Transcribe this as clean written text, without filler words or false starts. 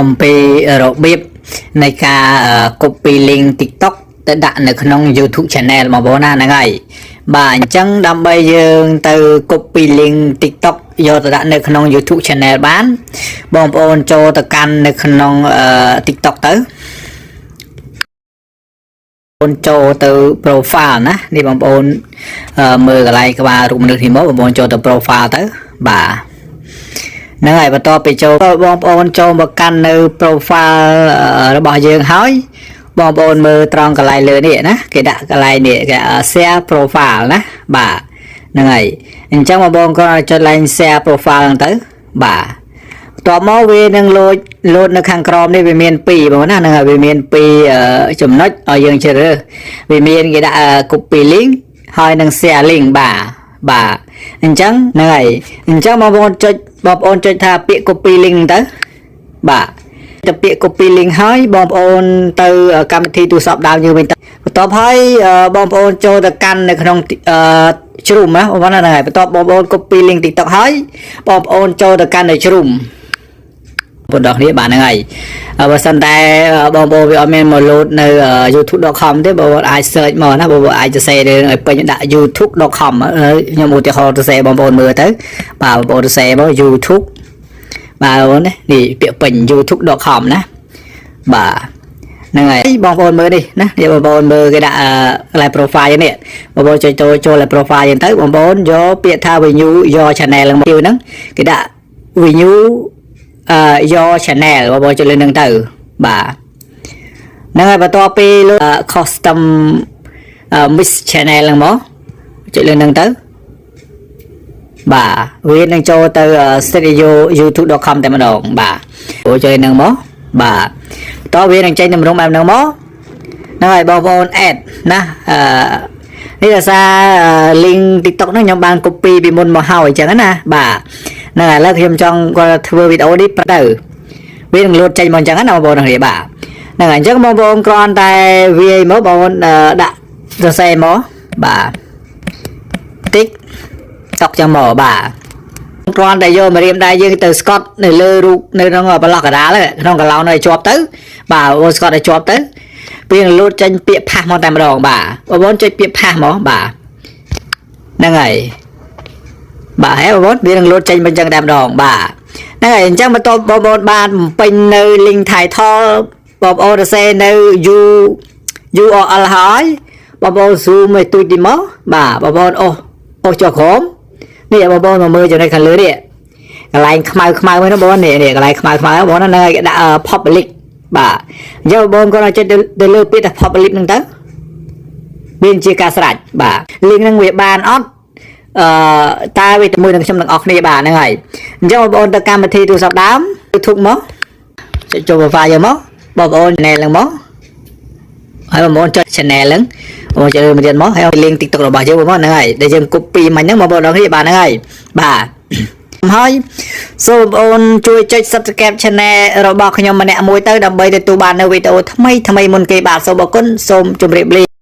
អំពីរបៀបនៃការ copy link TikTok ទៅដាក់នៅក្នុង YouTube Channel បងប្អូនណាហ្នឹងហើយបាទអញ្ចឹងដើម្បីយើងទៅ copy link TikTok យកទៅដាក់នៅក្នុង YouTube Channel បាន បងប្អូនចូលទៅកាន់នៅក្នុង TikTok ទៅ បងប្អូនចូលទៅ profile ណានេះបងប្អូនមើលកន្លែងក្បាលរូបមនុស្សនេះមកបងប្អូនចូលទៅ profile ទៅបាទហ្នឹងហើយបន្ទាប់ពីចូលបងប្អូនចូលមកកាន់នៅ profile របស់យើងហើយបងប្អូនមើលត្រង់កន្លែងលើនេះណាគេដាក់កន្លែងនេះគេ share profile ណាបាទហ្នឹងហើយអញ្ចឹងបងប្អូនក៏ចុចឡើង share profile ហ្នឹងទៅបាទ បន្ទាប់មកវានឹងលោតលោតនៅខាងក្រោមនេះវាមាន2បងណាហ្នឹងហើយវាមាន2ចំណុចឲ្យយើងជ្រើសរើសវាមានគេដាក់ copy link ហើយនឹង share link បាទបាទអញ្ចឹងហ្នឹងហើយអញ្ចឹងបងប្អូនចុចបងប្អូនចុចថាពាក្យ copy link ហ្នឹងទៅបាទទៅពាក្យ copy link ហើយបងប្អូនទៅកម្មវិធីទូរស័ព្ទដើមយើងវិញទៅបន្ទាប់ហើយបងប្អូនចូលទៅកាន់នៅក្នុងអឺ Chrome ណាបងប្អូនហ្នឹងហើយបន្ទាប់បងប្អូន copy link TikTok ហើយបងប្អូនចូលទៅកាន់នៅ Chrome បងប្អូនគ្នាបាទហ្នឹងហើយបើសិនតែបងប្អូនវាអត់មានមក load នៅ youtube.com ទេបងប្អូនអាច search មកណាបងប្អូនអាចសរសេររឿងឲ្យពេញដាក់ youtube.com ខ្ញុំឧទាហរណ៍សរសេរបងប្អូនមើលទៅបាទបងប្អូនសរសេរមក YouTube បាទបងប្អូននេះពាក្យពេញ youtube.com ណាបាទហ្នឹងហើយបងប្អូនមើលនេះណានេះបងប្អូនមើលគេដាក់កន្លែង profile នេះបងប្អូនចុចចូលចូល profile ហ្នឹងទៅបងប្អូនយកពាក្យថា view your channel ហ្នឹងមកហ្នឹងគេដាក់ view your channel បងប្អូនចុចលើនឹងទៅបាទហ្នឹងហើយបន្ទាប់ពីលើ customize channel ហ្នឹងមកចុចលើនឹងទៅបាទវានឹងចូលទៅ studio youtube.com តែម្ដងបាទអូចុចនឹងមកបាទតោះវានឹងចេញតម្រងបែបហ្នឹងមកហ្នឹងហើយបងប្អូន add ណាអឺនេះដោយសារ link TikTok ហ្នឹងខ្ញុំបាន copy ពីមុនមកហើយអញ្ចឹងណាបាទហ្នឹងហើយឥឡូវខ្ញុំចង់គាត់ធ្វើវីដេអូនេះទៅវានឹងលោតចេញមកអញ្ចឹងណាបងប្អូនទាំងគ្នាបាទហ្នឹងហើយអញ្ចឹងបងប្អូនគ្រាន់តែវាយមកបងប្អូនដាក់សរសេរមកបាទ TikTok ចឹងមកបាទគ្រាន់តែយកម្រាមដៃយើងទៅស្កត់នៅលើរូបនៅក្នុងប្រឡោះកដាលក្នុងកឡោនឲ្យជាប់ទៅបាទបងប្អូនស្កត់ឲ្យជាប់ទៅវានឹងលោតចេញពាក្យ paste មកតែម្ដងបាទបងប្អូនចុចពាក្យ paste មកបាទហ្នឹងហើយបាទហើយបងប្អូនវានឹងលោតចេញមកអញ្ចឹងតែម្ដងបាទហ្នឹងហើយអញ្ចឹងបន្ទាប់បងប្អូនបានបំពេញនៅ link title បងប្អូនសរសេរនៅ U URL ហើយបងប្អូន zoom ឲ្យទូចទីមកបាទបងប្អូនអូសអូសចុះក្រោមនេះបងប្អូនមកមើលចំណុចខាងលើនេះកន្លែងខ្មៅខ្មៅហ្នឹងបងប្អូននេះនេះកន្លែងខ្មៅខ្មៅបងប្អូនហ្នឹងគេដាក់ public បាទអញ្ចឹងបងប្អូនគាត់ចុចទៅលើពាក្យថា public ហ្នឹងទៅវាជាការស្រេចបាទ link ហ្នឹងវាបានអត់អឺតើវាជាមួយនឹងខ្ញុំទាំងអស់គ្នាបាទហ្នឹងហើយអញ្ចឹងបងប្អូនទៅកម្មវិធីទូរស័ព្ទដើម YouTube មកចុចចូល profile យកមកបងប្អូន channel ហ្នឹងមកហើយបងប្អូនចុច channel ហ្នឹងបងចុចមកទៀតមកហើយ link TikTok របស់យើងបងប្អូនហ្នឹងហើយដែលយើង copy មិញហ្នឹងបងប្អូនដល់គ្នាបាទហ្នឹងហើយបាទហើយសូមបងប្អូនជួយចុច Subscribe Channel របស់ខ្ញុំម្នាក់មួយទៅដើម្បីទទួលបាននូវវីដេអូថ្មីថ្មីមុនគេបាទសូមអរគុណសូមជម្រាបលា។